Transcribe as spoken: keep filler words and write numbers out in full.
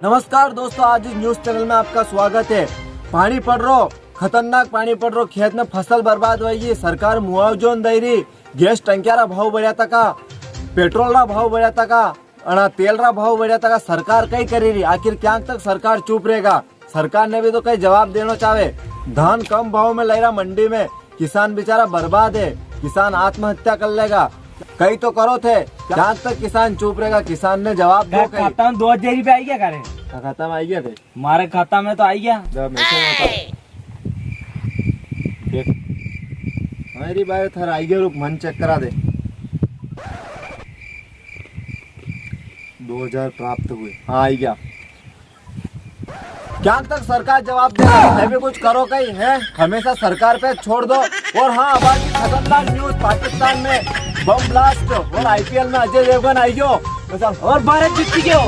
नमस्कार दोस्तों, आज इस न्यूज़ चैनल में आपका स्वागत है। पाणी पड़ रो, खतरनाक पाणी पड़ रो, खेत में फसल बर्बाद होई गी, सरकार मुआवजो न दई री, गैस टंकिया रा भाव बढ़्या तका, पेट्रोल रा भाव बढ़्या तका, अणा तेल रा भाव बढ़्या तका, सरकार कई करी री? आखिर क्यांक तक सरकार चुप रेगा? सरकार ने भी तो कई जवाब देणो चावे। धान कम भाव में लई रा मंडी में, किसान बेचारा बर्बाद है, किसान आत्महत्या कर लेगा। कई तो करो थे, क्यांक तक किसान चुप रेगा? किसान ने जवाब दो कई। खाता में दो हजार रुपया आई गया करे? खाता में आई गया थे? मारे खाता में तो आई गया। जा, मैं से बता। देख। हाँ रे भाई, थारा आई गया, रुक, मन चेक करा दे। दो हजार प्राप्त हुए। हाँ, आई गया। क्यांक तक सरकार जवाब दे, थे भी कुछ करो कई है, हमेशा सरकार पे छोड़ दो। और हाँ, अब आज की खतरनाक न्यूज़, पाकिस्तान में बम ब्लास्ट और आईपीएल में अजय देवगन आई गयो। और भारत जीत गयो।